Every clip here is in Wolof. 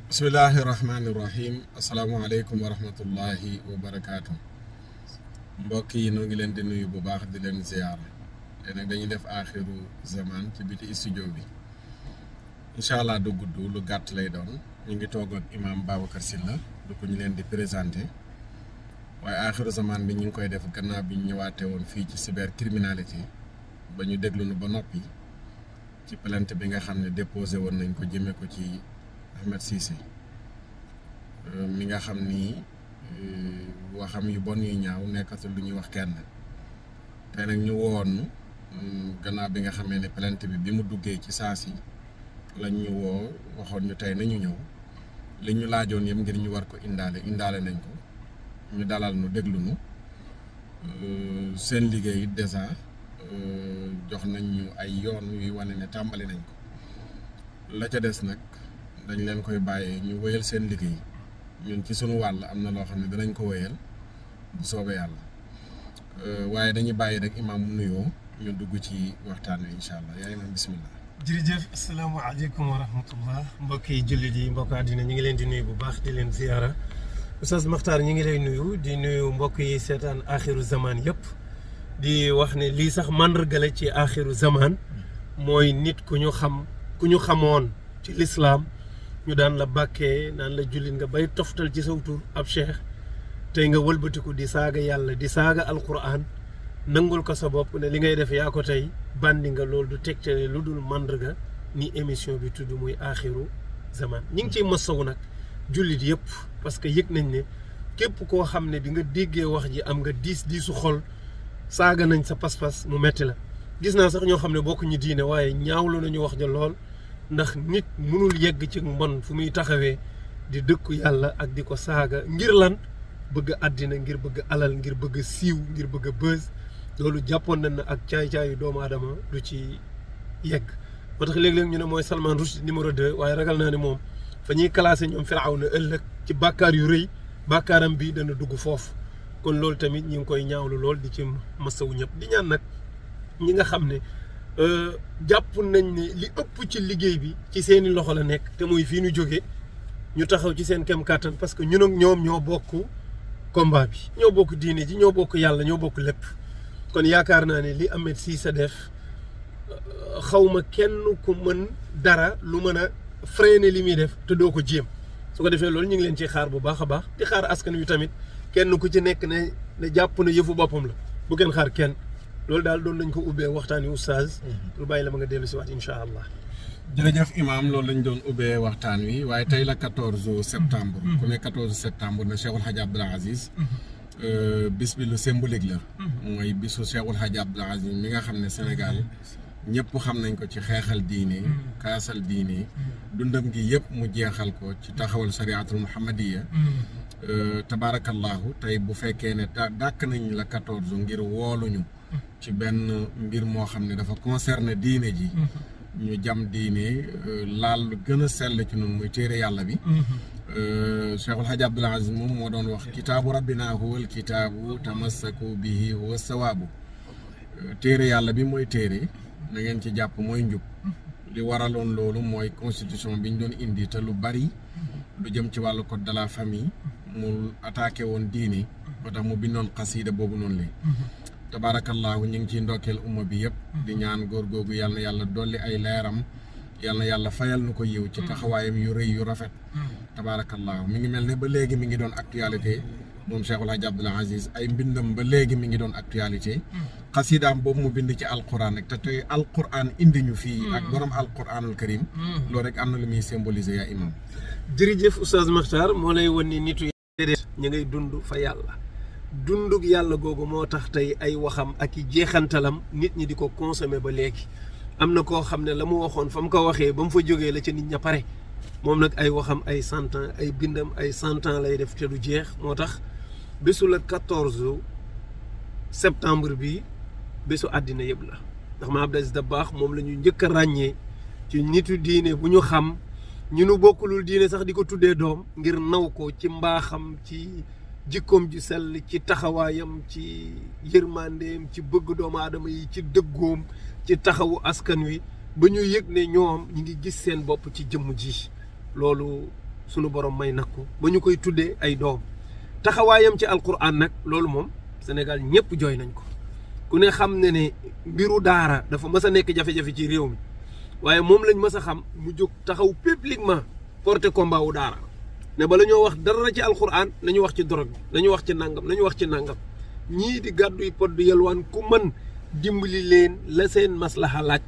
bismillahi rahmaani rahim asalaamaaleykum wa rahmatullahi wa barakaatu mbokk yi noo ngi leen di nuyu bu baax di leen ziyaar te nag dañuy def aaxiru zaman ci biti studio bi incha allah du gudd lu gàtt lay doon ñu ngi toog ak imaam Babacar Sylla du ko ñu leen di présenté waaye aaxiru zaman bi ñu ngi koy def gannaaw bi ñu ñëwaatee woon fii ci cybercriminalité ba ñu déglu nu ba noppi ci plainte bi nga xam ne déposé woon nañ ko jëmee ko ci Ahmed Cissé mi nga xam ni waxam yu bon yu ñaaw nekkatul lu ñuy wax kenn tey nag ñu woon gannaaw bi nga xamee ne plainte bi mu duggee ci saasi lañ ñu woo waxoon ñu tey nañu ñëw li ñu laajoon yëpp ngir ñu war ko indaale nañ ko ñu dalal nu déglu nu seen liggéey déjà jox nañ ñu ay yoon yuy wane ne tàmbali nañ ko la ca des nag dañ leen koy bàyyee ñu wéyal seen liggéey ñun ci sunu wàll am na loo xam ne danañ ko wéyal bu soobee yàlla waaye dañuy bàyyi rek imaam mu nuyoo ñu dugg ci waxtaan wi incha allah yaa imaam bismillah. jërëjëf asalaamaaleykum wa rahmatullah mbokki jullit yi mbokk àddina ñu ngi leen di nuyu bu baax di leen ziyaara Oustaz Makhtar ñu ngi lay nuyu di nuyu mbokk yi seetaan axiru zaman yëpp di wax ne lii sax màndarga la ci axiru zaman mooy nit ku ñu xamoon ci lislaam ñu daan la bàkkee naan la jullit nga bay toftal ci saw tur ab cheikh tey nga wëlbatiku di saaga yàlla di saaga alquran nangul ko sa bopp ne li ngay def yaa ko tey bandi nga loolu du tegtale lu dul màndarga ni émission bi tudd muy axiru zaman ñi ngi ciy masawu nag jullit yëpp parce que yëg nañ ne képp koo xam ne bi nga déggee wax ji am nga diisu xol saaga nañ sa pas-pas mu metti la gis naa sax ñoo xam ne bokkuñu diine waaye ñaawlu nañu wax ja lool ndax nit mënul yegg ci mbon fu muy taxawee di dëkku yàlla ak di ko saaga ngir lan bëgg àddina ngir bëgg alal ngir bëgg siiw ngir bëgg bës loolu jàppoon nañ na ak caay-caayu doomu aadama du ci yegg moo tax léeg-léeg ñu ne mooy Salman Rushdie numéro 2 waaye ragal naa ne moom fa ñuy classé ñoom Firawna ëllëg ci bàkkaar yu rëy bàkkaaram bi dana dugg foofu kon loolu tamit ñi ngi koy ñaawlu lool di ci masawu ñëpp di ñaan nag ñi nga xam ne jàpp nañ ne li ëpp ci liggéey bi ci seeni loxo la nekk te muy fii ñu jóge ñu taxaw ci seen kem kàttan parce que ñun ak ñoom ñoo bokk combat bi ñoo bokk diine ji ñoo bokk yàlla ñoo bokk lépp kon yaakaar naa ne li Ahmed Cissé def xawma kenn ku mën dara lu mën a freiner li muy def te doo ko jéem su ko defee loolu ñu ngi leen ci xaar bu baax a baax di xaar askan wi tamit kenn ku ci nekk ne jàpp na yëfu boppam la bu kenn xaar kenn loolu daal doon nañ ko ubbee waxtaani oustaz lu bàyyi la ma nga dellu si waat incha allah. jërëjëf imaam loolu lañ doon ubbee waxtaan wi waaye tey la 14 septembre. ku ne 14 septembre na Cheikhul Hadj Abdoul Aziz. bis bi lu symbolique la. mooy bisu Cheikhul Hadj Abdoul Aziz mi nga xam ne Sénégal ñëpp xam nañ ko ci xeexal diine. kaasal diine. dundam gi yëpp mu jeexal ko ci taxawal sariatul muhammadiya. tabaarakallahu tey bu fekkee ne dàkk nañ la 14 ngir wooluñu. ci benn mbir moo xam ne dafa concerné diine ji ñu jam diine laal lu gën a sell ci noonu muy téere yàlla bi Cheikhul Hadj Abdoul Aziz moom moo doon wax kitaabu rabbina huwal kitaabu tamassaku bihi huwa sawaabu téere yàlla bi mooy téere na ngeen ci jàpp mooy njub li waraloon loolu mooy constitution bi ñu doon indi te lu bari lu jëm ci wàllu code de la famille mu attaqué woon diine moo tax mu bindoon xasiida boobu noonu li tabaarakallaahu ñu ngi ciy ndokkeel umma bi yëpp di ñaan góor googu yàlla na yàlla dolli ay leeram yàlla na yàlla fayal nu ko yiw ci taxawaayam yu rëy yu rafet tabaarakallaahu mi ngi mel ne ba léegi mi ngi doon actualité moom Cheikhul Hadj Abdoul Aziz ay mbindam ba léegi mi ngi doon actualité xasidaam boobu mu bind ci alquran rek te tey alquran indi ñu fii ak borom alquranul karim loolu rek am na lu muy symboliser yaa imam jërëjëf Oustaz Makhtar moo lay wan ni nitu déedéet ñu ngay dund fa yàlla dundug yàlla googu moo tax tey ay waxam ak i jeexantalam nit ñi di ko consommer ba léegi am na koo xam ne la mu waxoon fa mu ko waxee ba mu fa jógee la ca nit ña pare moom nag ay waxam ay 100 ans ay bindam ay 100 ans lay def te du jeex moo tax bésu la 14 septembre bi bésu àddina yëpp la ndax ma Abdou Aziz Dabakh moom la ñu njëkk a ràññee ci nitu diine bu ñu xam ñu nu bokkulul diine sax di ko tuddee doom ngir naw ko ci mbaaxam ci jikkoom ju sell ci taxawaayam ci yërmandeem ci bëgg doomu aadama yi ci dëggoom ci taxawu askan wi ba ñu yëg ne ñoom ñi ngi gis seen bopp ci jëmm ji loolu sunu borom may nag ko ba ñu koy tuddee ay doom taxawaayam ci alquran nag loolu moom Sénégal ñëpp jooy nañ ko ku ne xam ne mbiru daara dafa mës a nekk jafe-jafe ci réew mi waaye moom lañ mës a xam mu jóg taxaw publiquement porter combat wu daara ne ba la ñoo wax dara ci alquran nañu wax ci drogue bi nañu wax ci nangam nañu wax ci nangam ñii di gàdduy pot di yelwaan ku mën dimbali leen la seen maslaha laaj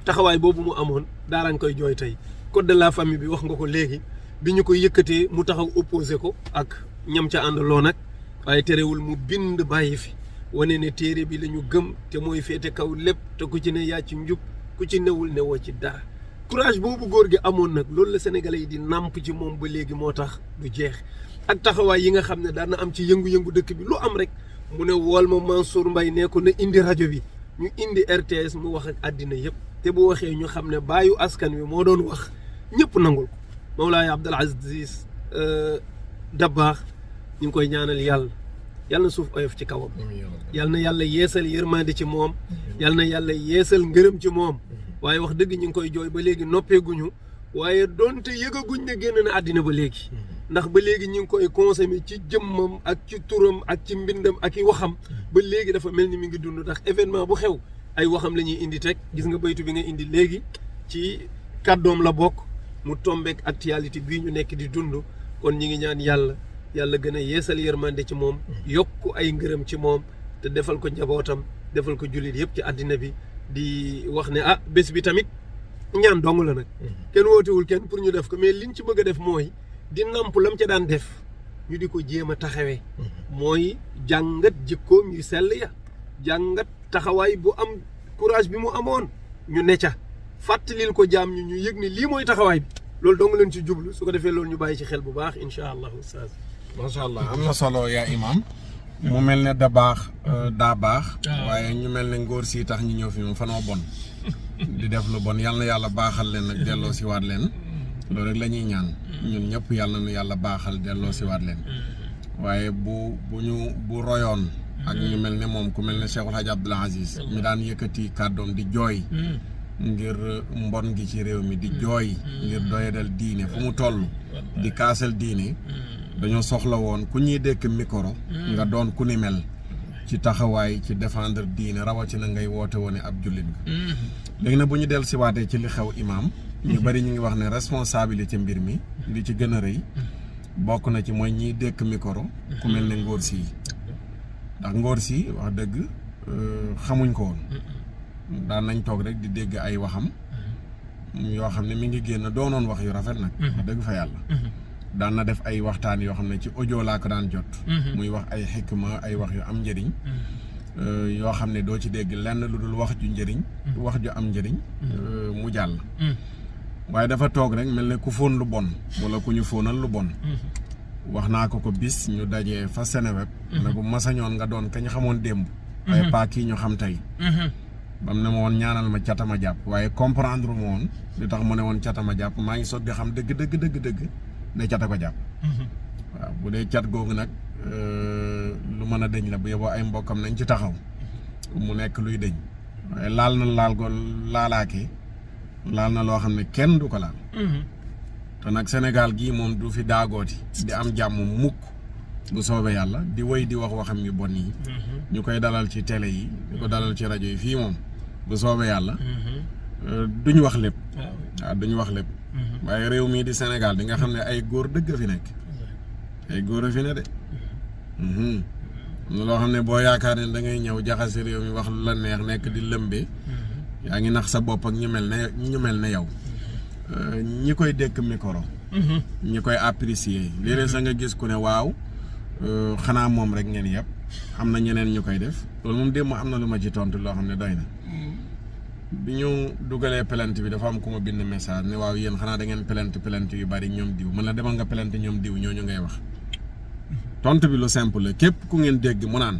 taxawaay boobu mu amoon daara nga koy jooy tey code de la famille bi wax nga ko léegi bi ñu koy yëkkatee mu taxaw opposé ko ak ñam ca àndaloo nag waaye terewul mu bind bàyyi fi wane ne téere bi la ñu gëm te mooy féete kaw lépp te ku ci ne yaa ci njub ku ci newul newoo ci dara courage boobu góor gi amoon nag loolu la sénégalais yi di nàmp ci moom ba léegi moo tax du jeex ak taxawaay yi nga xam ne daan na am ci yëngu-yëngu dëkk bi lu am rek mu ne wool ma Mansour Mbaye ne ko na indi rajo bi ñu indi RTS mu wax ak àddina yëpp te bu waxee ñu xam ne bàyyu askan wi moo doon wax ñëpp nangul ko Mawlaay Abdul Aziz Dabakh ñu ngi koy ñaanal yàlla na suuf oyof ci kawam yàlla na yàlla yeesal yërmande ci moom yàlla na yàlla yeesal ngërëm ci moom waaye wax dëgg ñu ngi koy jooy ba léegi noppeeguñu waaye doonte yëgaguñ ne génn na àddina ba léegi ndax ba léegi ñu ngi koy consommé ci jëmmam ak ci turam ak ci mbindam ak i waxam ba léegi dafa mel ni mi ngi dund ndax événement bu xew ay waxam la ñuy indi teg gis nga baytu bi nga indi léegi ci kàddoom la bokk mu tombeek actualité bii ñu nekk di dund kon ñi ngi ñaan yàlla gën a yeesal yërmande ci moom yokk ay ngërëm ci moom te defal ko njabootam defal ko jullit yëpp ci àddina bi di wax ne bés bi tamit ñaan dong la nag kenn wootewul kenn pour ñu def ko mais liñ ci bëgg a def mooy di namp lam ca daan def ñu di ko jéem a taxawee mooy jàngat jikkoom yu sell ya jàngat taxawaay bu am courage bi mu amoon ñu ne ca fàttalil ko jaam ñu yëg ne lii mooy taxawaay bi loolu dong leen ci jublu su ko defee loolu ñu bàyyi ci xel bu baax incha allah ustaaz macha allah am na solo yaa imam mu mel ne Dabakh daa baax waaye ñu mel ne ngóor si tax ñu ñëw fi moom fanoo bon di def lu bon yal na yàlla baaxal leen nag delloo si waat leen loolu rek la ñuy ñaan ñun ñëpp yàlla na yàlla baaxal delloo si waat leen waaye bu royoon ak ñu mel ne moom ku mel ne Cheikhul Hadj Abdoul Aziz mi daan yëkkati kàddoom di jooy ngir mbon gi ci réew mi di jooy ngir doyadal diine fu mu toll di kaasal diine dañoo soxla woon ku ñuy dékk micro nga doon ku ni mel ci taxawaay ci défendre diine rawatina ngay woote woone ab jullit nga léegi nag bu ñu dellu si waatee ci li xew imaam ñu bari ñu ngi wax ne responsabilité mbir mi li ci gën a rëy bokk na ci mooy ñiy dékk micro ku mel ne ngóor si ndax ngóor si wax dëgg xamuñ ko woon daan nañ toog rek di dégg ay waxam yoo xam ne mi ngi génn doonoon wax yu rafet nag wax dëgg fa yàlla daan na def ay waxtaan yoo xam ne ci audio laa ko daan jot muy wax ay xikma ay wax yu am njëriñ yoo xam ne doo ci dégg lenn lu dul wax ju njëriñ wax ju am njëriñ mu jàll waaye dafa toog rek mel ne ku fóon lu bon wala ku ñu fóonal lu bon wax naa ko bis ñu dajee fa Seneweb ne bu masañoon nga doon kañ xamoon démb waaye pas kii ñu xam tey bam ne ma woon ñaanal ma catama jàpp waaye comprendre ma woon li tax mu ne woon catama jàpp maa ngi soog di xam dëgg ne cata ko jàpp waaw bu dee cat googu nag lu mën a dëñ la bu yeboo ay mbokkam nañ ci taxaw mu nekk luy dëñ waaye laal na loo xam ne kenn du ko laal te nag Sénégal gii moom du fi daagooti di am jàmm mukk bu soobee yàlla di wéy di wax waxam yu bon yi ñu koy dalal ci télé yi di ko dalal ci rajo yi fii moom bu soobee yàlla duñu wax lépp waaw duñu wax lépp waaye réew mii di Sénégal di nga xam ne ay góor dëgg fi nekk ay góor a fi ne de loo xam ne boo yaakaar ne da ngay ñëw jaxase réew mi wax lu la neex nekk di lëmbee yaa ngi nax sa bopp ak ñu mel ne yow ñi koy dékk micro ñi koy apprécier léeg-léeg sa nga gis ku ne waaw xanaa moom rek ngeen yëpp am na ñeneen ñu koy def loolu moom démb am na lu ma ci tontu loo xam ne doy na bi ñu dugalee plainte bi dafa am ku ma bind message ne waaw yéen xanaa da ngeen plainte yu bari ñoom diw man la demal nga plainte ñoom diw ñooñu ngay wax tontu bi lu simple la képp ku ngeen dégg mu naan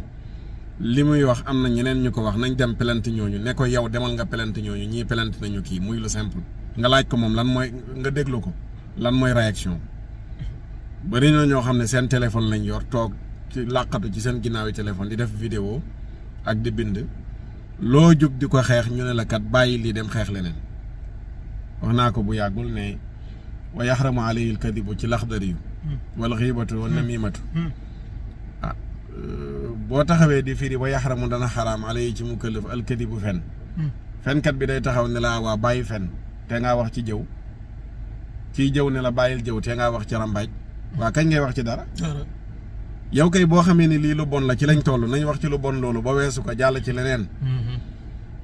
li muy wax am na ñeneen ñu ko wax nañ dem plainte ñooñu ne ko yow demal nga plainte ñooñu ñii plainte nañu kii muy lu simple nga laaj ko moom lan mooy nga déglu ko lan mooy réaction bari na ñoo xam ne seen téléphone lañ yor toog ci làqatu ci seen ginnaawi téléphone di def vidéo ak di bind loo jóg di ko xeex ñu ne la kat bàyyi lii dem xeex leneen wax naa ko bu yàggul ne wa yaxramu alayhi alkadibu ci laxdari yu wal xiibatu wa namimatu boo taxawee di firi wa yaxramu dana xaraam alayhi ci mukallaf alkadibu fen fenkat bi day taxaw ne la waa bàyyi fen te ngaa wax ci jëw ciy jëw ne la bàyyil jëw te ngaa wax ci rambaaj waa kañ ngay wax ci dara yow kay boo xamee ni lii lu bon la ci lañ toll nañ wax ci lu bon loolu ba weesu ko jàll ci leneen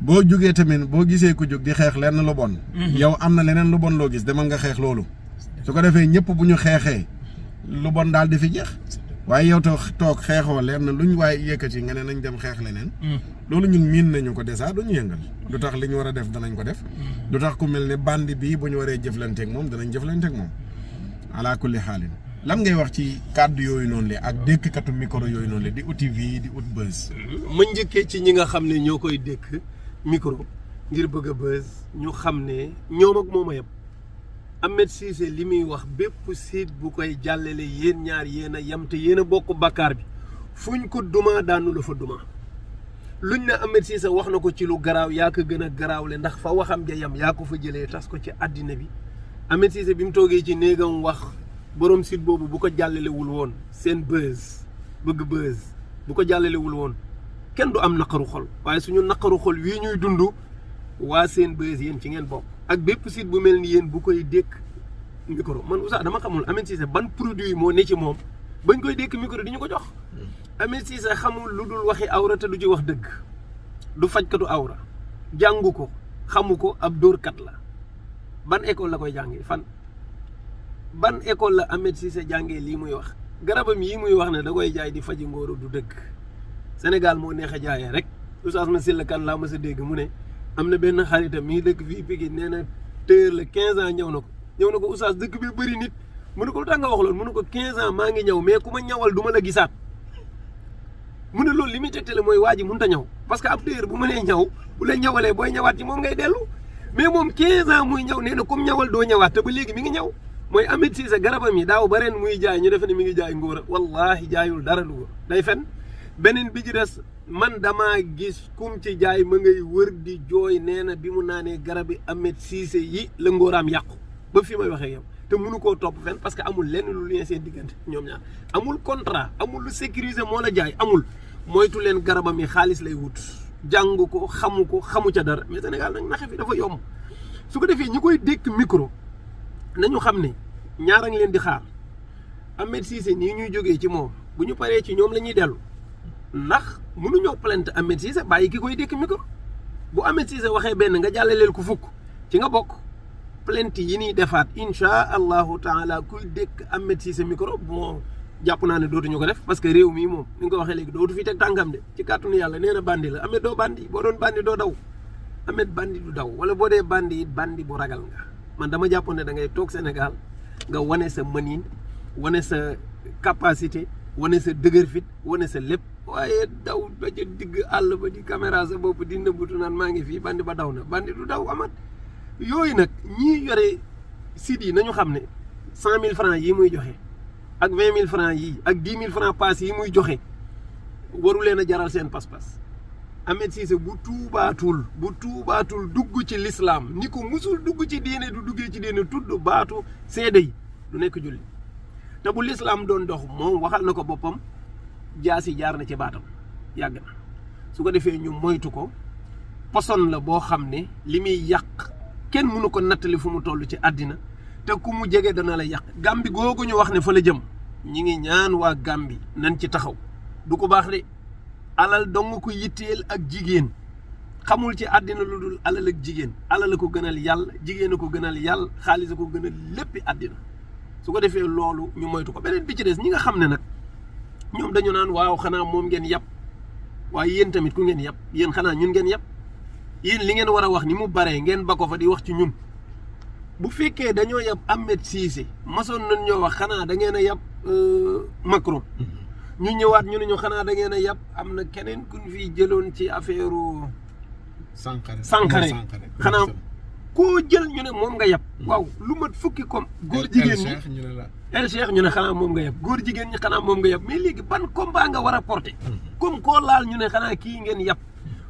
boo jógee tamit boo gisee ku jóg di xeex lenn lu bon yow am na leneen lu bon loo gis demal nga xeex loolu su ko defee ñëpp bu ñu xeexee lu bon daal di fi jeex waaye yow toog xeexoo lenn luñ waaye yëkkati nga ne nañ dem xeex leneen loolu ñun miin nañu ko dèjà duñu yëngal lu tax li ñu war a def danañ ko def lu tax ku mel ne bandi bii bu ñu waree jëflanteeg moom danañ jëflanteeg moom ala kulli xaalin lan ngay wax ci kàddu yooyu noonu la ak dékkatu micro yooyu noonu la di uti vie di ut buzz. ma njëkkee ci ñi nga xam ne ñoo koy dékk micro ngir bëgg a buzz ñu xam ne ñoom ak moom a yem Ahmed Cissé li muy wax bépp site bu koy jàllale yéen ñaar yéen a yem te yéen a bokk bakkaar bi fuñ ko duma daanu la fa duma luñ ne Ahmed Cissé wax na ko ci lu garaaw yaa ko gën a garaawle ndax fa waxam ja yem yaa ko fa jëlee tas ko ci àddina bi Ahmed Cissé bi mu toogee ci néegam wax borom site boobu bu ko jàllalewul woon seen buzz bëgg buzz bu ko jàllalewul woon kenn du am naqaru xol waaye suñu naqaru xol wii ñuy dund waa seen buzz yéen ci ngeen bokk ak bépp site bu mel ni yéen bu koy dékk micro man Oustaz dama xamul Ahmed Cissé ban produit moo ne ci moom bañ koy dékk micro di ñu ko jox Ahmed Cissé xamul lu dul waxi awra te du ci wax dëgg du fajkatu awra jàngu ko xamu ko ab dóorkat la ban école la koy jàngee fan ban école la Ahmed Cissé jàngee lii muy wax garabam yi muy wax ne da koy jaay di faji ngóoro du dëgg Sénégal moo neex a jaayee rek Oustaz Massylla Kane laa ma sa dégg mu ne am na benn xaritam mi dëkk fii Pikine nee na téer la 15 ans ñëw na ko Oustaz dëkk bi bëri nit mu ne ko lu tax nga wax loolu mu ne ko 15 ans maa ngi ñëw mais ku ma ñawal du ma la gisaat mu ne loolu li muy tegtale mooy waa ji mënut a ñaw parce que ab téer bu mënee ñaw bu la ñawalee booy ñawaat ci moom ngay dellu mais moom 15 ans muy ñaw nee na comme ñawal doo ñawaat te ba léegi mi ngi ñaw mooy Ahmed Cissé garabam yi daaw ba ren muy jaay ñu defe ne mi ngi jaay ngóora wallahi jaayul dara lu ko day fen beneen bi ci des man damaa gis kum ci jaay ma ngay wër di jooy nee na bi mu naanee garabi Ahmed Cissé yi la ngóoraam yàqu ba fi may waxee yow te mënu koo topp fenn parce que amul lenn lu lien seen diggante ñoom ñaar amul contrat amul lu sécurisé moo la jaay amul moytu leen garabam yi xaalis lay wut jàng ko xamu ca dara mais Sénégal nag naxe fi dafa yomb su ko defee ñi koy dékk micro nañu xam ne ñaar a ngi leen di xaar Ahmed Cissé nii ñuy jógee ci moom bu ñu paree ci ñoom la ñuy dellu ndax mënuñoo plainte Ahmed Cissé bàyyi ki koy dékk micro bu Ahmed Cissé waxee benn nga jàllaleel ko fukk ci nga bokk plainte yi ñuy defaat insha allahu taala kuy dékk Ahmed Cissé micro bon jàpp naa ne dootuñu ko def parce que réew mii moom ni nga ko waxee léegi dootu fi teg tànkam de ci kàttanu yàlla nee na bandi la Ahmed doo bandi boo doon bandi doo daw Ahmed bandi du daw wala boo dee bandi it bandi bu ragal nga man dama jàppoon ne da ngay toog Sénégal nga wane sa mënin wane sa capacité wane sa dëgër fit wane sa lépp waaye daw ba ca digg àll ba di caméra sa bopp di nëbbatu naan maa ngi fii bandi ba daw na bandi du daw amat yooyu nag ñii yore sites yi nañu xam ne 100 000 francs yi muy joxe ak 20 000 francs yi ak 10 000 francs pass yi muy joxe waru leen a jaral seen pas-pas Ahmed Cissé bu tuubaatul dugg ci l'islam ni ko musul dugg ci diine du duggee ci diine tudd baatu seede yi du nekk julli te bu l'islam doon dox moom waxal na ko boppam jaasi jaar na ci baatam yàgg na su ko defee ñu moytu ko poson la boo xam ne li muy yàq kenn mënu ko nattali fu mu toll ci àddina te ku mu jege dana la yàq Gàmbi googu ñu wax ne fa la jëm ñi ngi ñaan waa Gàmbi nañ ci taxaw du ko baax de alal dong ko yitteel ak jigéen xamul ci àddina lu dul alal ak jigéen alal a ko gënal yàlla jigéen a ko gënal yàlla xaalis a ko gënal léppi àddina su ko defee loolu ñu moytu ko beneen bi ci des ñi nga xam ne nag ñoom dañu naan waaw xanaa moom ngeen yàpp waaye yéen tamit ku ngeen yàpp yéen xanaa ñun ngeen yàpp yéen li ngeen war a wax ni mu baree ngeen ba ko fa di wax ci ñun bu fekkee dañoo yàpp Ahmed Cissé masoon nañ ñoo wax xanaa da ngeen a yàpp Macron ñu ñëwaat ñu ne ñu xanaa da ngeen a yàpp am na keneen ku ñu fiy jëloon ci affaire Sankharé xanaa koo jël ñu ne moom nga yàpp waaw lu mat fukki comme góor jigéen ñi El Cheikh ñu ne xanaa moom nga yàpp góor jigéen ñi xanaa moom nga yàpp mais léegi ban combat nga war a porter comme koo laal ñu ne xanaa kii ngeen yàpp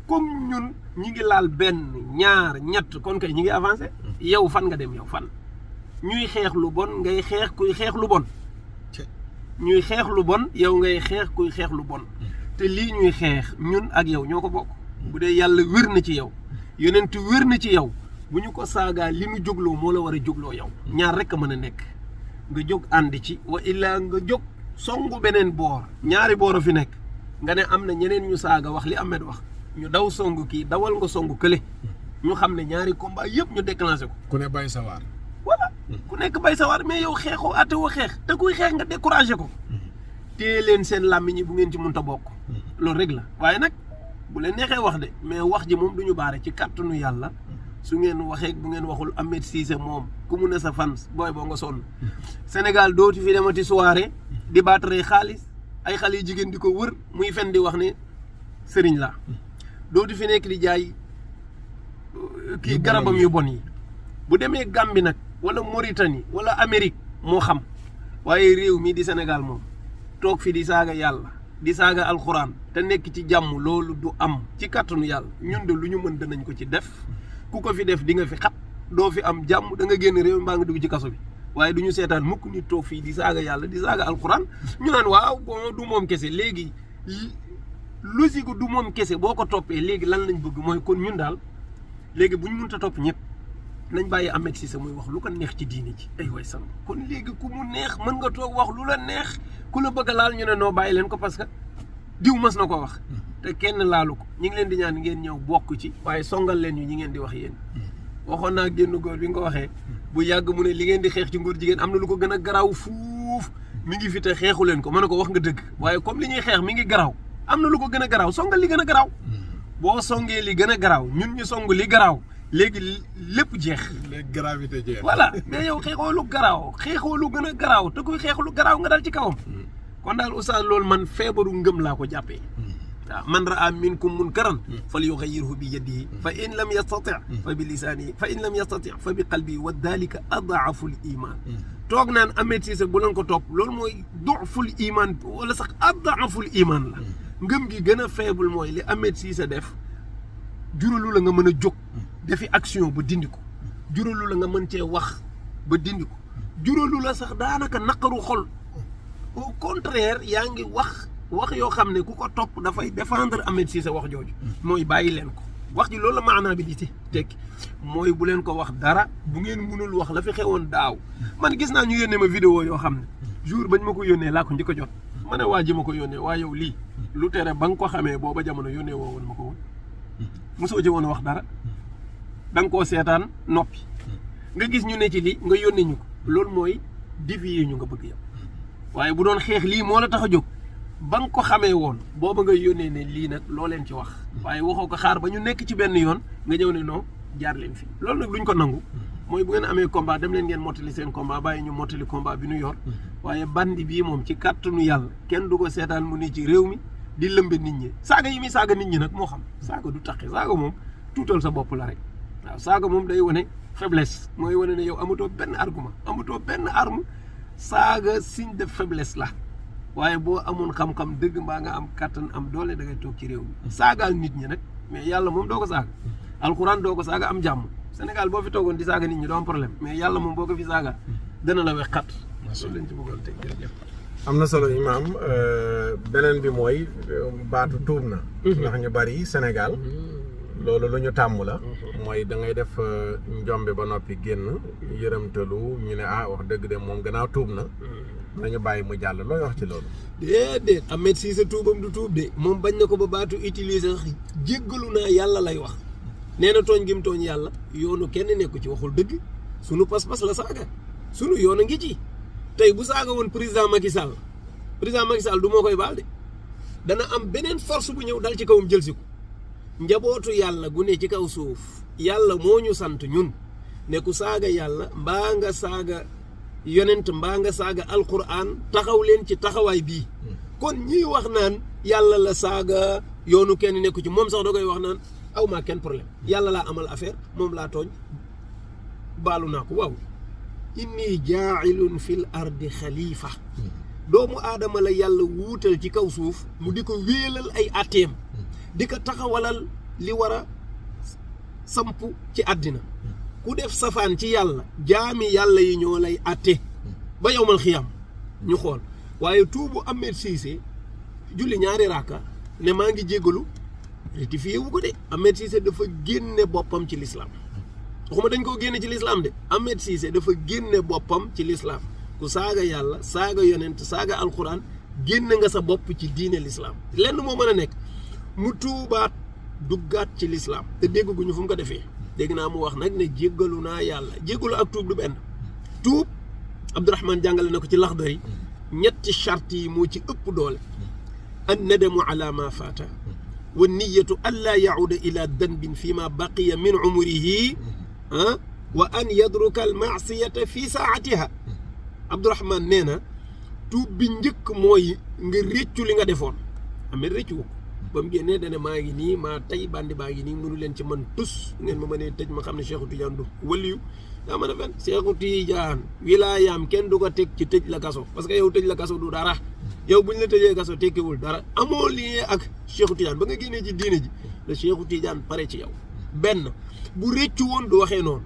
comme ñun ñi ngi laal benn ñaar ñett kon kay ñi ngi avancé yow fan nga dem yow fan ñuy xeex lu bon ngay xeex kuy xeex lu bon ñuy xeex lu bon yow ngay xeex kuy xeex lu bon te lii ñuy xeex ñun ak yow ñoo ko bokk bu dee yàlla wér na ci yow yonent wér na ci yow bu ñu ko saagaa li nu jógloo moo la war a jógloo yow ñaar rek a mën a nekk nga jóg àndi ci wa illaa nga jóg songu beneen boor ñaari boor a fi nekk nga ne am na ñeneen ñu saaga wax li Ahmed wax ñu daw songu kii dawal nga songu kële ñu xam ne ñaari combat yëpp ñu déclenché ko ku ne bay sawaar voilà ku nekk bay sawar mais yow xeexoo atte woo xeex te kuy xeex nga découragé ko téye leen seen làmmiñ yi bu ngeen ci mënta bokk loolu rek la waaye nag bu leen neexee wax de mais wax ji moom du ñu baare ci kàttanu yàlla su ngeen waxee bu ngeen waxul Ahmed Cissé moom ku mu ne sa fans booy boo nga sonn Sénégal dootu fi demati soirée di baatare xaalis ay xale yu jigéen di ko wër muy fen di wax ne sëriñ la dootu fi nekk di jaay kii garabam yu bon yi bu demee Gambie nag wala Mauritanie wala Amérique moo xam waaye réew mi di Sénégal moom toog fi di saaga yàlla di saaga alxuraan te nekk ci jàmm loolu du am ci kàttanu yàlla ñun de lu ñu mën danañ ko ci def ku ko fi def di nga fi xat doo fi am jàmm da nga génn réew mi mbaa nga dugg ci kaso bi waaye du ñu seetaan mukk nit toog fii di saaga yàlla di saaga alxuraan ñu naan waaw bon du moom kese léegi logique du moom kese boo ko toppee léegi lan lañ bëgg mooy kon ñun daal léegi bu ñu mënta topp ñëpp nañ bàyyi Ahmed Cissé muy wax lu ko neex ci diini ci ay way sam kon léegi ku mu neex mën nga toog wax lu la neex ku la bëgg a laal ñu ne noo bàyyi leen ko parce que diw mas na ko wax te kenn laalu ko ñi ngi leen di ñaan ngeen ñëw bokk ci waaye songal leen ñu ñi ngeen di wax yéen waxoon naa génn góor bi nga ko waxee bu yàgg mu ne li ngeen di xeex ci ngóor jigéen am na lu ko gën a garaaw fuuf mi ngi fi te xeexu leen ko ma ne ko wax nga dëgg waaye comme li ñuy xeex mi ngi garaaw am na lu ko gën a garaaw songal li gën a garaaw boo songee li gën a garaaw ñun ñu song li garaaw léegi lépp jeex. léegi gravité jeex. voilà mais yow xeexoo lu garaaw xeexoo lu gën a garaaw te kuy xeex lu garaaw nga dal ci kawam. kon daal oustaz loolu man feebaru ngëm laa ko jàppee. waaw man raa minkum munkaran falyughayyirhu bi yadihi fa in lam yastati fa bi lisaanihi fa in lam yastati fa bi qalbihi wa dalika ad'aful iman toog naan Ahmed Cissé bu leen ko topp loolu mooy du'ful iman wala sax ad'aful iman la ngëm gi gën a faible mooy li Ahmed Cissé def juralu la nga mën a jóg defi action ba dindi ko juralu la nga mën cee wax ba dindi ko juralu la sax daanaka naqaru xol au contraire yaa ngi wax yoo xam ne ku ko topp dafay défendre Ahmed Cissé wax jooju mooy bàyyi leen ko wax ji loolu la maanaa bi di tekki mooy bu leen ko wax dara bu ngeen mënul wax la fi xewoon daaw man gis naa ñu yónnee ma vidéo yoo xam ne jour bañ ma ko yónnee laa ko njëkk a jot ma ne waa ji ma ko yónnee waa yow lii lu tere ba nga ko xamee booba jamono yónnee woo woon ma ko woon mosoo ci woon wax dara da nga koo seetaan noppi nga gis ñu ne ci lii nga yónnee ñu ko loolu mooy dévier ñu nga bëgg yow waaye bu doon xeex lii moo la tax a jóg ba nga ko xamee woon booba nga yónnee ne lii nag loo leen ci wax waaye waxoo ko xaar ba ñu nekk ci benn yoon nga ñëw ne non jaar leen fii loolu nag duñ ko nangu mooy bu ngeen amee combat dem leen ngeen mottali seen combat bàyyi ñu mottali combat bi ñu yor waaye bandi bii moom ci kàttanu yàlla kenn du ko seetaan mu ne ci réew mi di lëmbe nit ñi saaga yi muy saaga nit ñi nag moo xam saaga du taxe saaga moom tuutal sa bopp la rek waaw saaga moom day wane faiblesse mooy wane ne yow amatoo benn argument amatoo benn arme saaga signe de faiblesse la waaye boo amoon xam-xam dëgg mbaa nga am kattan am doole da ngay toog ci réew mi saagaal nit ñi nag mais yàlla moom doo ko saaga alxuraan doo ko saaga am jàmm Sénégal boo fi toogoon di saaga nit ñi doo am problème mais yàlla moom boo ko fi saaga dana la wex xat loolu lañ ci bëggoon teg jërëjëf am na solo imaam beneen bi mooy baatu tuub na ndax ñu bari Sénégal loolu lu ñu tàmm la mooy da ngay def njombe ba noppi génn yërëmtalu ñu ne wax dëgg de moom gannaaw tuub na nañu bàyyi mu jàll looy wax ci loolu déedéet Ahmed Cissé tuubam du tuub de moom bañ na ko ba baatu utiliser jéggalu naa yàlla lay wax nee na tooñ gi mu tooñ yàlla yoonu kenn nekku ci waxul dëgg sunu pas-pas la saaga sunu yoon a ngi ci tey bu saaga woon président Macky Sall du moo koy baal de dana am beneen force bu ñëw dal ci kawam jël si ko njabootu yàlla gu ne ci kaw suuf yàlla moo ñu sant ñun ne ku saaga yàlla mbaa nga saaga yonent mbaa nga saaga alquran taxaw leen ci taxawaay bii kon ñii wax naan yàlla la saaga yoonu kenn nekku ci moom sax da koy wax naan aw maa kenn problème yàlla laa amal affaire moom laa tooñ baalu naa ko waaw inni jaailun fil ardi xalifa doomu aadama la yàlla wuutal ci kaw suuf mu di ko wéelal ay atteem di ko taxawalal li war a samp ci àddina ku def safaan ci yàlla jaami yàlla yi ñoo lay atte ba yowmal xiyam ñu xool waaye tuubu Ahmed Cissé julli ñaari raaka ne maa ngi jéggalu rectifié wu ko de Ahmed Cissé dafa génne boppam ci lislaam waxuma dañ koo génne ci lislaam de Ahmed Cissé dafa génne boppam ci lislaam ku saaga yàlla saaga yonent saaga alquran génne nga sa bopp ci diine lislaam lenn moo mën a nekk mu tuubaat duggaat ci lislaam te dégguñu fu mu ko defee dégg naa mu wax nag ne jéggalu naa yàlla jéggalu ak tuub du benn tuub Abdourahmane jàngale na ko ci Laxdari ñetti charte yi moo ci ëpp doole an nadamu ala ma faata wa niyatu an laa yacuuda ila danbin fi ma baqiya min umrihi wa an yadruka al maasiyata fi saatiha Abdourahmane nee na tuub bi njëkk mooy nga réccu li nga defoon amee réccu ko ba mu génnee dane maa ngi nii maa tey bandi baa ngi nii mënu leen ci man tus ngeen ma mënee tëj ma xam ne Cheikhu Tidiane du waliyu daa mën a fen Cheikhu Tidiane wilaayaam kenn du ko teg ci tëj la kaso parce que yow tëj la kaso du dara yow buñ la tëjee kaso tekkiwul dara amoo lien ak Cheikhu Tidiane ba nga génnee ci diine ji la Cheikhu Tidiane pare ci yow benn bu réccu woon du waxee noonu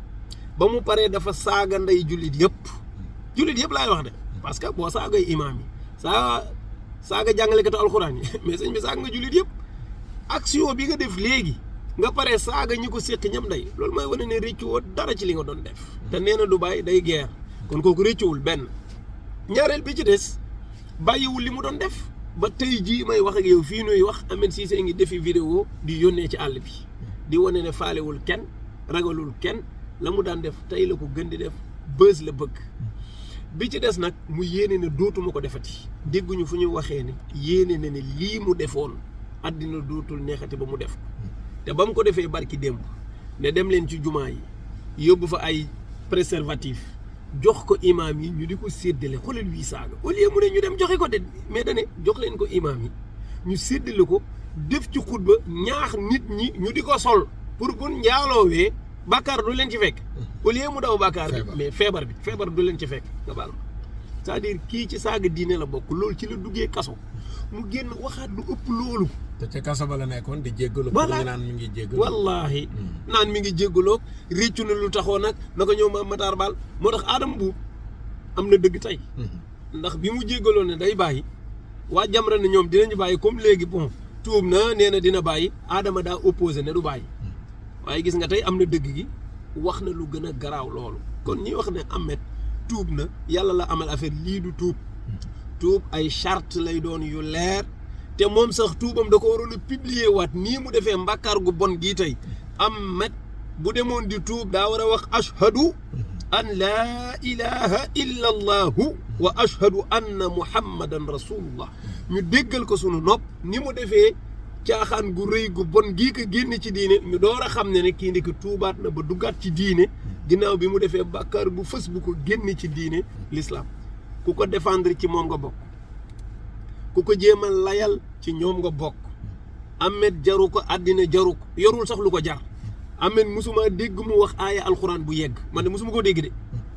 ba mu paree dafa saaga ndey jullit yëpp laay wax de parce que boo saagay imaam yi saaga jàngalekatu alxuraan yi mais sëñ bi saaga nga jullit yëpp action bi nga def léegi nga pare saaga ñi ko séq ñam day loolu mooy wane ne réccuwoo dara ci li nga doon def te nee na du bàyyi day geer kon kooku réccuwul benn ñaareel bi ci des bàyyiwul li mu doon def ba tey jii may wax ak yow fii nuy wax Ahmed Cissé ngi defi vidéo di yónnee ci àll bi di wane ne faalewul kenn ragalul kenn la mu daan def tey la ko gën di def bës la bëgg bi ci des nag mu yéene ne dootuma ko defati dégguñu fu ñu waxee ne yéene ne lii mu defoon àddina dootul neexati ba mu def te ba mu ko defee barki démb ne dem leen ci jumaa yi yóbbu fa ay préservatif jox ko imaam yi ñu di ko séddale xoolal wii saaga au lieu mu ne ñu dem joxe ko de mais dane jox leen ko imaam yi ñu séddale ko def ci xutba ñaax nit ñi ñu di ko sol pour bu njaaloowee bàkkaar du leen ci fekk au lieu mu daw bàkkaar bi mais feebar du leen ci fekk nga baal ma c'est-à-dire kii ci saaga diine la bokk loolu ci la duggee kaso mu génn waxaat lu ëpp loolu te ca kaso ba la nekkoon di jéggalu voilà naan mi ngi jéggalu wallaahi naan mi ngi jéggaloo réccu na lu taxoo nag na ko ñëw ma Matar Baal moo tax Adama Buub am na dëgg tey ndax bi mu jéggaloo ne day bàyyi waa Jamra ne ñoom dinañu bàyyi comme léegi bon tuub na nee na dina bàyyi Adama daa opposé ne du bàyyi waaye gis nga tey am na dëgg gi wax na lu gën a garaaw loolu kon ñi wax ne Ahmed tuub na yàlla la amal affaire lii du tuub ay charte lay doon yu leer te moom sax tuubam da ko waroon a publier waat nii mu defee mbàkkaar gu bon gii tey Ahmed bu demoon di tuub daa war a wax ashhadu an laa ilaha illa allahu wa ashhadu anna muhammadan rasulullah ñu déggal ko sunu nopp ni mu defee caaxaan gu rëy gu bon gii ko génne ci diine ñu door a xam ne kii ndiki tuubaat na ba duggaat ci diine ginnaaw bi mu defee bàkkaar bu fës bu ko génne ci diine l'islam ku ko défendre ci moom nga bokk ku ko jéem a layal ci ñoom nga bokk Ahmed jaru ko àddina jaru ko yorul sax lu ko jar Ahmed musuma dégg mu wax aaya alxuraan bu yegg man de musuma ko dégg de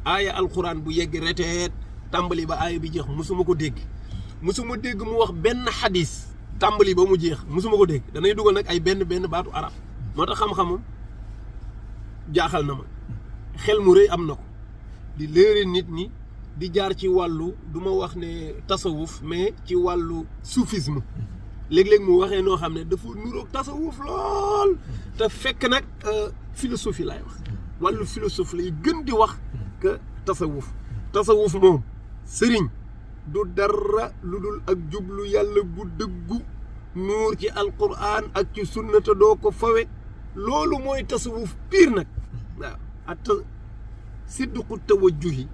aaya alxuraan bu yegg reteet tàmbali ba aaya bi jeex musuma ko dégg musuma dégg mu wax benn xadis tàmbali ba mu jeex musuma ko dégg danay dugal nag ay benn baatu arab moo tax xam-xamam jaaxal na ma xel mu rëy am na ko di léere nit ñi di jaar ci wàllu du ma wax ne tasawuf mais ci wàllu soufisme léeg-léeg mu waxee noo xam ne dafa nuroog tasawuf lool te fekk nag philosophie laay wax wàllu philosophie lay gën di wax que tasawuf moom sëriñ du dara lu dul ak jublu yàlla gu dëggu nuur ci alquran ak ci sunnata doo ko fawe loolu mooy tasawuf piir nag waaw at sidqu tawajjuhi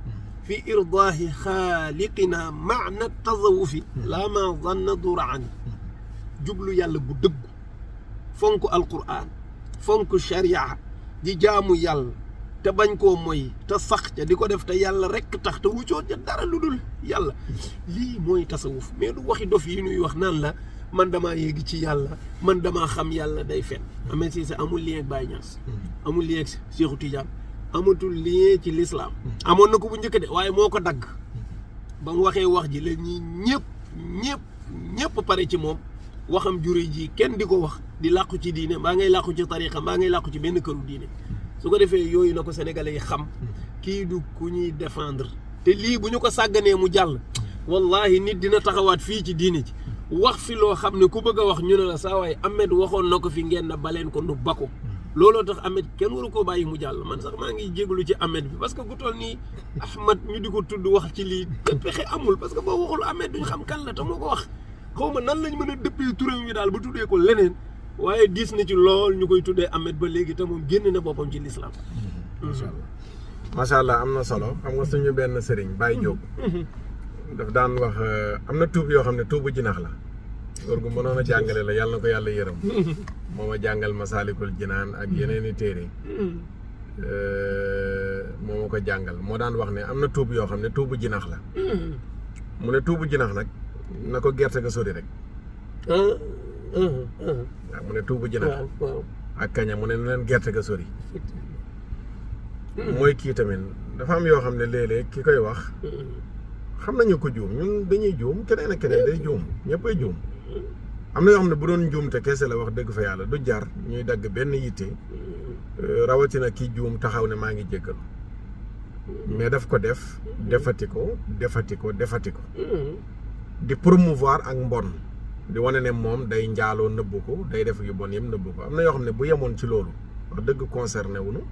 fi irdaahi xaaliqina maana tasawufi laa ma zanna duraan jublu yàlla bu dëggu fonk alquran fonk sharia di jaamu yàlla te bañ koo moy te sax ca di ko def te yàlla rekk tax te wuccoo ca dara lu dul yàlla lii mooy tasawuf mais du waxi dof yi ñuy wax naan la man damaa yéegi ci yàlla man damaa xam yàlla day fen Ahmed Cissé amul lien ak Baye Niass amul lien ak Cheikhu Tidiane amatul lien ci l'islam amoon na ko bu njëkk de waaye moo ko dagg ba mu waxee wax ji la ñi ñëpp pare ci moom waxam jure ji kenn di ko wax di làqu ci diine mbaa ngay làqu ci tariqa mbaa ngay làqu ci benn këru diine su ko defee yooyu na ko sénégalais yi xam kii du ku ñuy défendre te lii bu ñu ko sàgganee mu jàll wallahi nit dina taxawaat fii ci diini ci wax fi loo xam ne ku bëgg a wax ñu ne la saa waay Ahmed waxoon na ko fi ngeen na baleen ko nu bako looloo tax Ahmed kenn waru koo bàyyi mu jàll man sax maa ngi jégalu ci Ahmed bi parce que ku toll nii Ahmed ñu di ko tudd wax ci lii pexe amul parce que boo waxul Ahmed duñ xam kan la te moo ko wax xaw ma nan lañ mën a dëppee turam yi daal ba tuddee ko leneen waaye diis na ci lool ñu koy tuddee Ahmed ba léegi te moom génn na boppam ci lislaam. macha allah am na solo xam nga suñu benn sëriñ Baye Diop. daf daan wax am na tuub yoo xam ne tuubu jinax la. loolu gu mënoon a jàngale la yàlla na ko yàlla yërëm. moo ma jàngal Masaalikul Jinaan ak yeneen i téere. moo ma ko jàngal moo daan wax ne am na tuub yoo xam ne tuubu jinax la. mu ne tuubu jinax nag na ko gerte ga sori rek. waaw mu ne tuubu jinax ak kaña mu ne na leen gerte ga sori. mooy kii tamit dafa am yoo xam ne léeg-léeg ki koy wax. xam nañu ko juum ñun dañuy juum keneen ak keneen day juum ñëppay juum. am na yoo xam ne bu doon njuumte kese la wax dëgg fa yàlla du jar ñuy dagg benn yitte rawatina ki juum taxaw ne maa ngi jéggalu mais daf ko def defati ko di promouvoir ak mbon di wane ne moom day njaaloo nëbbu ko day def yu bon yëpp nëbbu ko am na yoo xam ne bu yemoon ci loolu wax dëgg concerné wuñu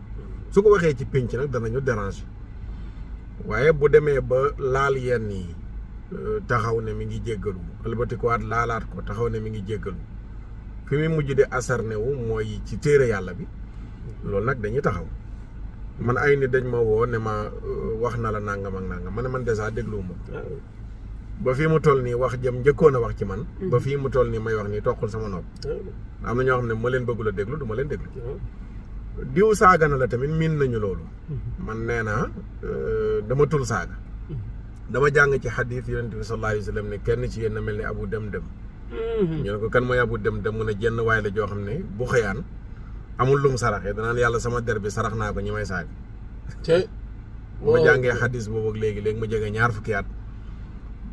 su ko waxee ci pénc nag danañu déranger waaye bu demee ba laal yenn yi taxaw ne mi ngi jéggalu ëlbatikuwaat laalaat ko taxaw ne mi ngi jéggalu fi muy mujj di asarne wu mooy ci téere yàlla bi loolu nag dañuy taxaw man ay nit dañ ma woo ne ma wax na la nangam ak nangam ma ne man dèjà dégluwuma ko ba fii mu toll nii wax jëm njëkkoon a wax ci man ba fii mu toll nii may wax nii toqul sama nopp am na ñoo xam ne ma leen bëggul a déglu du ma leen déglu diw saaga na la tamit miin nañu loolu man nee naa dama tul saaga dama jàng ci xadis yonent bi sallallahu alayhi wa sallam ne kenn ci yéen na mel ni abu dem ñu ne ko kan mooy abu dem mu ne jenn waay la joo xam ne bu xëyaan amul lum saraxee danaan yàlla sama der bi sarax naa ko ñi may saaga bu ma jàngee xadis boobu ak léegi mu jege ñaar fukki at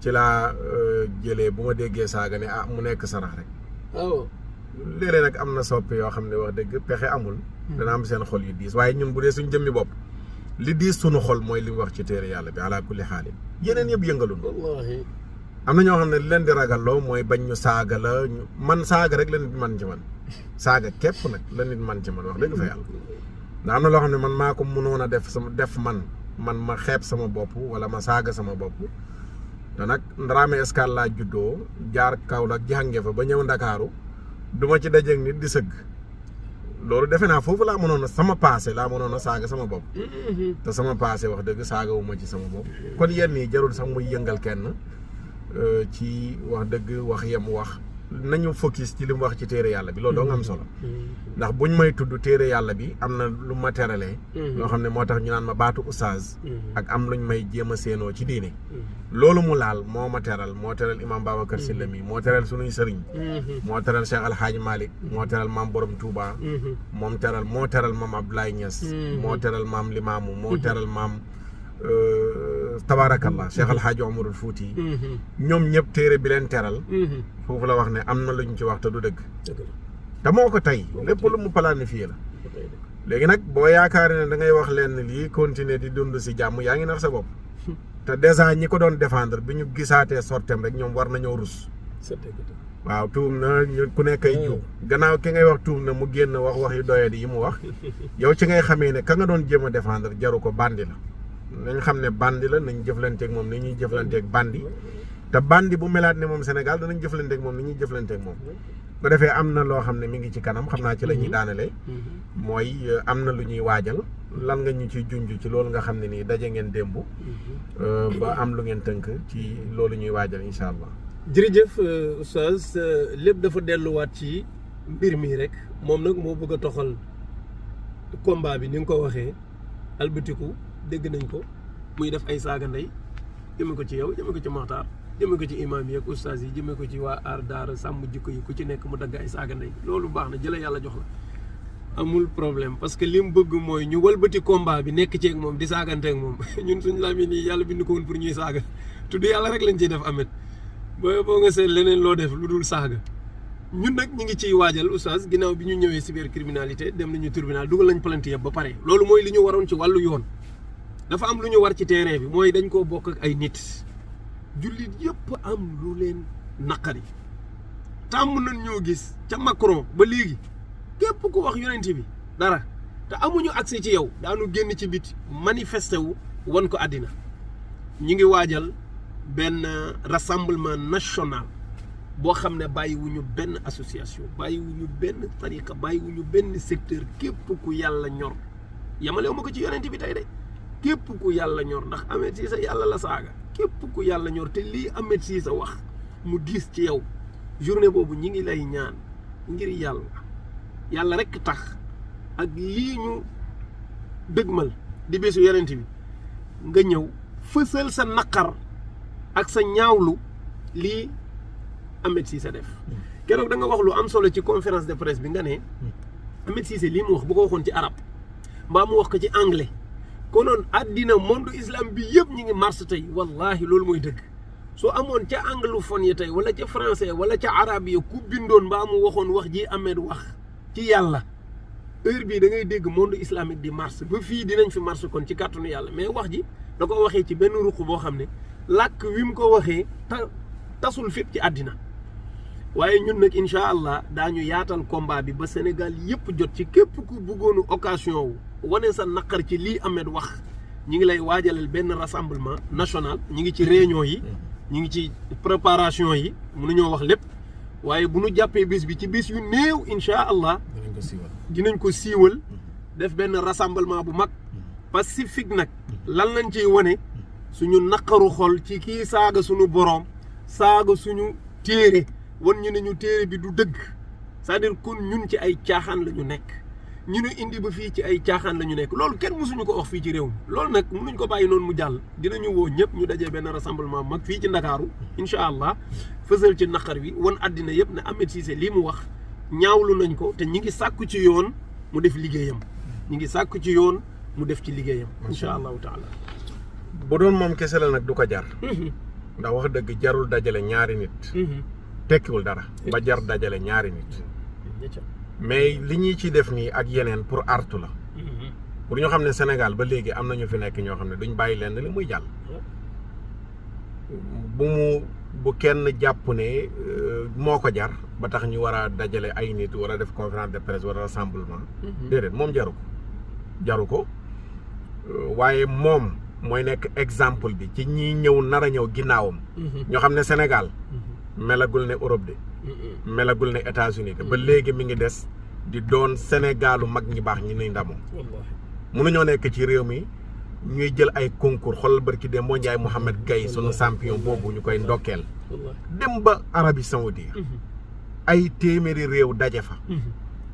ci laa jëlee bu ma déggee saaga ne mu nekk sarax rek léeg-léeg nag am na soppi yoo xam ne wax dëgg pexe amul dana am seen xol yu diis waaye ñun bu dee suñ jëmmi bopp li diis suñu xol mooy li mu wax ci téere yàlla bi ala kulli xaalin yeneen yëpp yëngalun am na ñoo xam ne li leen di ragalloo mooy bañ ñu saaga la man saaga rek la nit man ci man saaga képp nag la nit man ci man wax dëgg fa yàlla ndax am na loo xam ne man maa ko mënoon a def man ma xeeb sama bopp wala ma saaga sama bopp te nag Ndramé Escale laa juddoo jaar Kaolack jànge fa ba ñëw Ndakaaru duma ci dajeeg nit di sëgg loolu defe naa foofu laa mënoon a sama passé laa mënoon a saaga sama bopp te sama passé wax dëgg saaga wu ma ci sama bopp kon yenn yi jarul sax muy yëngal kenn ci wax dëgg wax yem wax nañu focus ci li mu wax ci téere yàlla bi loolu doo nga am solo ndax buñ may tudd téere yàlla bi am na lu ma teralee loo xam ne moo tax ñu naan ma baatu oustaz ak am luñ may jéem a séenoo ci diine loolu mu laal moo ma teral moo teral imam Babacar Sylla mi moo teral sunuy sëriñ moo teral Cheikh Alhaaji Malick moo teral maam Borom Touba moo teral maam Abdoulaye Niass moo teral maam Limaamu moo teral maam tabaarakallah Cheikh Alhaaji Omarul Fouti ñoom ñëpp téere bi leen teral foofu la wax ne am na luñ ci wax te du dëgg te moo ko tey lépp lu mu planifié la léegi nag boo yaakaaree ne da ngay wax leen lii continuer di dund si jàmm yaa ngi nax sa bopp te dèjà ñi ko doon défendre bi ñu gisaatee sortem rek ñoom war nañoo rus waaw tuub na ku nekk ay juum gannaaw ki ngay wax tuub na mu génn wax yu doyadi yi mu wax yow ci ngay xamee ne ka nga doon jéem a défendre jaru ko bandi la nañ xam ne bandi la nañ jëflanteeg moom ni ñuy jëflanteeg bandi te bandi bu melaat ne moom Sénégal danañ jëflanteeg moom ni ñuy jëflanteeg moom bu defee am na loo xam ne mi ngi ci kanam xam naa ci la ñuy daanale mooy am na lu ñuy waajal lan nga ñu ciy junj ci loolu nga xam ne nii daje ngeen démb ba am lu ngeen tënk ci loolu ñuy waajal incha allah. jërëjëf oustaz lépp dafa delluwaat ci mbir mi rek moom nag moo bëgg a toxal combat bi ni nga ko waxee albatiku dégg nañ ko muy def ay saaga ndey jëme ko ci yow jëme ko ci Maxtaar jëme ko ci imaam yi ak oustaz yi jëme ko ci waa aar daara sàmm jikko yi ku ci nekk mu dagg ay saaga ndey loolu baax na jële yàlla jox la amul problème parce que li mu bëgg mooy ñu walbati combat bi nekk ci ak moom di saagante ak moom ñun suñu làmmiñ yi yàlla bind ko woon pour ñuy saaga tudd yàlla rek lañ ciy def amet boo nga seet leneen loo def lu dul saaga ñun nag ñu ngi ciy waajal oustaz ginnaaw bi ñu ñëwee cybercriminalité dem nañu tribunal dugal nañ plainte yëpp ba pare loolu mooy li ñu waroon ci wàllu yoon dafa am lu ñu war ci terrain bi mooy dañ koo bokk ak ay nit jullit yëpp am lu leen naqari tàmm nañ ñoo gis ca Macron ba léegi képp ku wax yonent bi dara te amuñu accès ci yow daanu génn ci biti manifesté wu wan ko àddina ñu ngi waajal benn rassemblement national boo xam ne bàyyiwuñu benn association bàyyiwuñu benn tariqa bàyyiwuñu benn secteur képp ku yàlla ñor yamalewu ma ko ci yonent bi tey de képp ku yàlla ñor ndax Ahmed Cissé yàlla la saaga képp ku yàlla ñor te lii Ahmed Cissé wax mu diis ci yow journée boobu ñi ngi lay ñaan ngir yàlla rekk tax ak lii ñu dëgmal di bésu yonent bi nga ñëw fësal sa naqar ak sa ñaawlu lii Ahmed Cissé def keroog da nga wax lu am solo ci conférence de presse bi nga ne Ahmed Cissé lii mu wax bu ko waxoon ci arab mbaa mu wax ko ci anglais konoon àddina monde islam bi yëpp ñi ngi mars tey wallahi loolu mooy dëgg soo amoon ca anglophone yi tey wala ca français wala ca arabe yi ku bindoon mbaa mu waxoon wax ji Ahmed wax ci yàlla heure bii da ngay dégg monde islamique di mars ba fii dinañ fi mars kon ci kàttanu yàlla mais wax ji da ko waxee ci benn ruq boo xam ne làkk wi mu ko waxee tasul fépp ci àddina waaye ñun nag incha allah daañu yaatal combat bi ba Sénégal yëpp jot ci képp ku bëggoonu occasion wu wane sa naqar ci lii Ahmed wax ñi ngi lay waajalal benn rassemblement national ñi ngi ci réunion yi ñi ngi ci préparation yi mënuñoo wax lépp waaye bu ñu jàppee bés bi ci bés yu néew incha allah dinañ ko siiwal def benn rassemblement bu mag pacifique nag lan lañ ciy wane suñu naqaru xol ci kii saaga suñu boroom saaga suñu téere wan ñu ne ñu téere bi du dëgg c'est-à-dire kon ñun ci ay caaxaan la ñu nekk ñu ne indi ba fii ci ay caaxaan la ñu nekk loolu kenn mësuñu ko wax fii ci réew mi loolu nag mënuñ ko bàyyi noonu mu jàll dinañu woo ñëpp ñu dajee benn rassemblement mag fii ci Ndakaaru incha allah fësal ci naqar wi wan àddina yëpp ne Ahmed Cissé lii mu wax ñaawlu nañ ko te ñi ngi sàkku ci yoon mu def liggéeyam ñi ngi sàkku ci yoon mu def ci liggéeyam incha allahu taala bu doon moom kese la nag du ko jar ndax wax dëgg jarul dajale ñaari nit tekkiwul dara ba jar dajale ñaari nit mais li ñuy ci def nii ak yeneen pour artu la pour ñu xam ne Sénégal ba léegi am na ñu fi nekk ñoo xam ne duñ bàyyi leen li muy jàll bu kenn jàpp ne moo ko jar ba tax ñu war a dajale ay nit war a def conférence de presse wala rassemblement déedéet moom jaru ko waaye moom mooy nekk exemple bi ci ñi ñëw nar a ñëw ginnaawam ñoo xam ne Sénégal melagul ne Europe de melagul ne États-Unis de ba léegi mi ngi des di doon Sénégalu mag ñi baax ñi nuy ndamoo mënuñoo nekk ci réew mi ñuy jël ay concours xoolal barki de moo Njaay Mouhamed Gaye sunu champion boobu ñu koy ndokkeel dem ba Arabie Saoudite ay téeméeri réew daje fa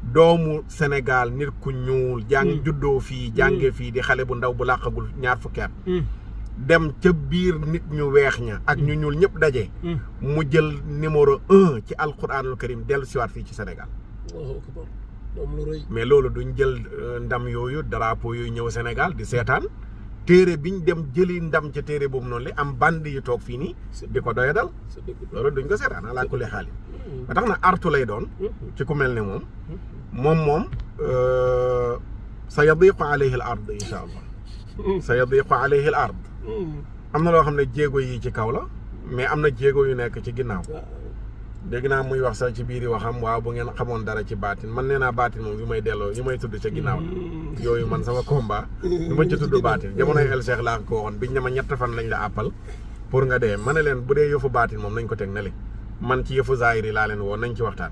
doomu Sénégal nit ku ñuul juddoo fii jànge fii di xale bu ndaw bu làqagul ñaar fukki at dem ca biir nit ñu weex ña ak ñu ñuul ñëpp daje mu jël numéro 1 ci alquranul karim dellu siwaat fii ci Sénégal mais loolu duñ jël ndam yooyu drapeau yooyu ñëw Sénégal di seetaan téere biñ dem jëli ndam ca téere boobu noonu la am band yu toog fii nii di ko doya dal loolu duñ ko seetaan alaa kulli xaali ba tax na artu lay doon ci ku mel ne moom sa yadiqu alayhi al ard insha allah sa yadiqu alayhi al ard am na loo xam ne jéego yi ci kaw la mais am na jéego yu nekk ci ginnaaw dégg naa muy wax sax ci biir waxam waaw bu ngeen xamoon dara ci baatin man nee naa baatin moom yu may delloo yu may tudd ca ginnaaw la yooyu man sama combat yu ma ci tudd baatin jamonoy El Cheikh laa ko waxoon biñ ne ma 7 fan lañ la àppal pour nga dee ma ne leen bu dee yëfu baatin moom nañ ko teg na li man ci yëfu zaahiri laa leen woo nañ ci waxtaan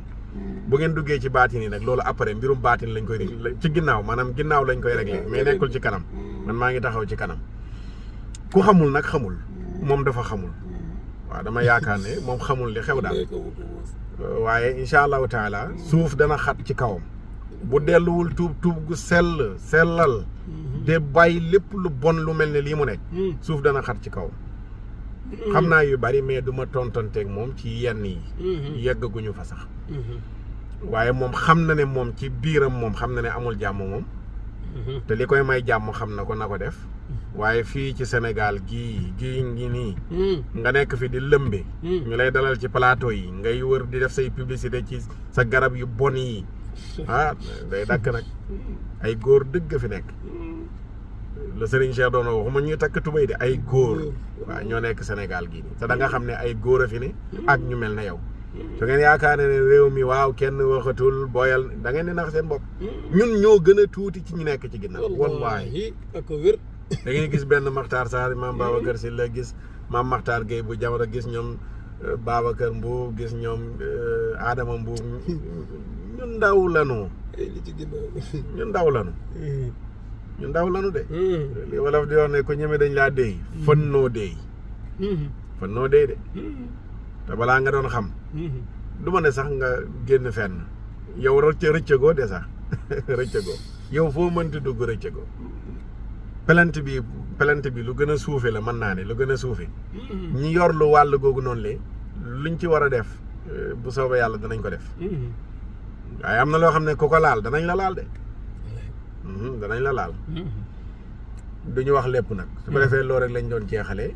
bu ngeen duggee ci baatin yi nag loolu après mbirum baatin lañ koy réglé ci ginnaaw maanaam ginnaaw lañ koy réglé mais nekkul ci kanam man maa ngi taxaw ci kanam ku xamul nag xamul moom dafa xamul waaw dama yaakaar ne moom xamul li xew daal waaye incha allahu taala suuf dana xat ci kawam bu delluwul tuub gu sellal de bàyyi lépp lu bon lu mel ne lii mu nekk suuf dana xat ci kawam xam naa yu bari mais du ma tontanteeg moom ci yenn yi yeggaguñu fa sax waaye moom xam na ne moom ci biiram moom xam na ne amul jàmm moom te li koy may jàmm xam na ko def waaye fii ci Sénégal gii ngi nii nga nekk fi di lëmbe ñu lay dalal ci plateau yi ngay wër di def say publicité ci sa garab yu bon yi day dakk nag ay góor dëgg fi nekk le Serigne Cheikh doon waxuma ñuy takk tubéy de ay góor waaw ñoo nekk Sénégal gii nii te da nga xam ne ay góor a fi ne ak ñu mel ne yow su ngeen yaakaar ne réew mi waaw kenn waxatul booyal da ngeen di nax seen bopp ñun ñoo gën a tuuti ci ñu nekk ci ginnaaw wallaahi ak wér da ngay gis benn Makhtar Sarr maam Babacar Sy la gis maam Makhtar Gueye bu Jamra gis ñoom Babacar Mbow gis ñoom Adama Mbow ñun ndaw lanu ñun ndaw lanu de li wolof di wax ne ko ñeme dañ laa déy fën noo déy de te balaa nga doon xam du ma ne sax nga génn fenn yow rëccëgoo de sax rëccëgoo yow foo mënti dugg rëccëgoo pelante bi lu gën a suufe la mën naa ne lu gën a suufe ñi yor lu wàll googu noonu le luñ ci war a def bu soobee yàlla danañ ko def waaye am na loo xam ne ku ko laal danañ la laal de danañ la laal duñu wax lépp nag su ko defee loolu rek lañ doon jeexalee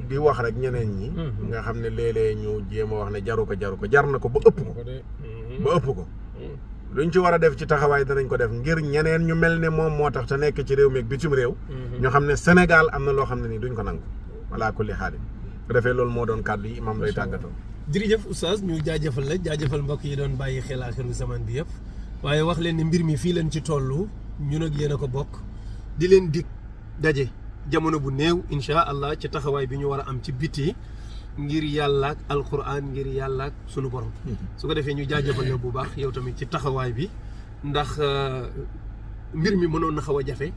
di wax rek ñeneen ñi nga xam ne léeg-léeg ñu jéem a wax ne jaru ko jar na ko ba ëpp ko luñ ci war a def ci taxawaay danañ ko def ngir ñeneen ñu mel ne moom moo tax te nekk ci réew mi ak bitim réew ñoo xam ne Sénégal am na loo xam ne nii duñ ko nangu wala kulli xaalis su defee loolu moo doon kàddu yi imam lay tàggatoo jërëjëf oustaz ñu jaajëfal mbokk yi doon bàyyi xel Axiru Zaman bi yëpp waaye wax leen ne mbir mi fii leen ci toll ñun ak yéen a ko bokk di leen dig daje jamono bu néew incha allah ci taxawaay bi ñu war a am ci biti ngir yàlla ak alquran ngir yàlla ak sunu borom su ko defee ñu jaajëfal la bu baax yow tamit ci taxawaay bi ndax mbir mi mënoon na xaw a jafe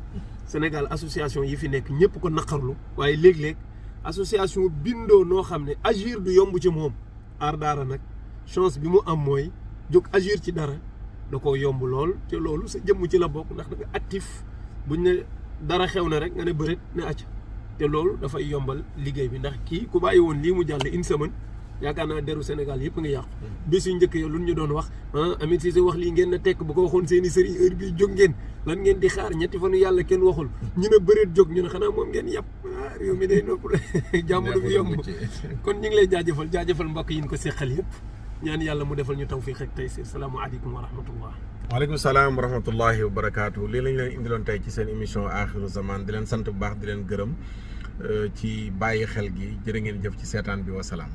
Sénégal association yi fi nekk ñëpp ko naqarlu waaye léeg-léeg association bindoo noo xam ne agir du yomb ci moom aar daara nag chance bi mu am mooy jóg agir ci dara da koo yomb lool te loolu sa jëmm ci la bokk ndax da nga actif buñ ne dara xew na rek nga ne bëreet ne acc te loolu dafay yombal liggéey bi ndax kii ku bàyyi woon lii mu jàll une semaine yaakaar naa deru Sénégal yëpp nga yàqu bés yu njëkk yo lu ñu doon wax Amit Cissé wax lii ngeen na tekk bu ko waxoon seen i sëriñ heure bii jóg ngeen lan ngeen di xaar ñetti fanu yàlla kenn waxul ñu ne bëreet jóg ñu ne xanaa moom ngeen yàpp réew mi day nopp jàmm du fi yomb kon ñu ngi lay jaajëfal mbokk yi ñu ko seqal yëpp ñaan yàlla mu defal ñu tawfiq ak taysir salaamaaleykum wa rahmatullah waaleykum salaam wa rahmatullahi wa barakaatu lii lañ leen indiloon tey ci seen émission Axiru Zaman di leen sant bu baax di leen gërëm ci bàyyi xel gi jërë ngeen jëf ci seetaan bi wasalaam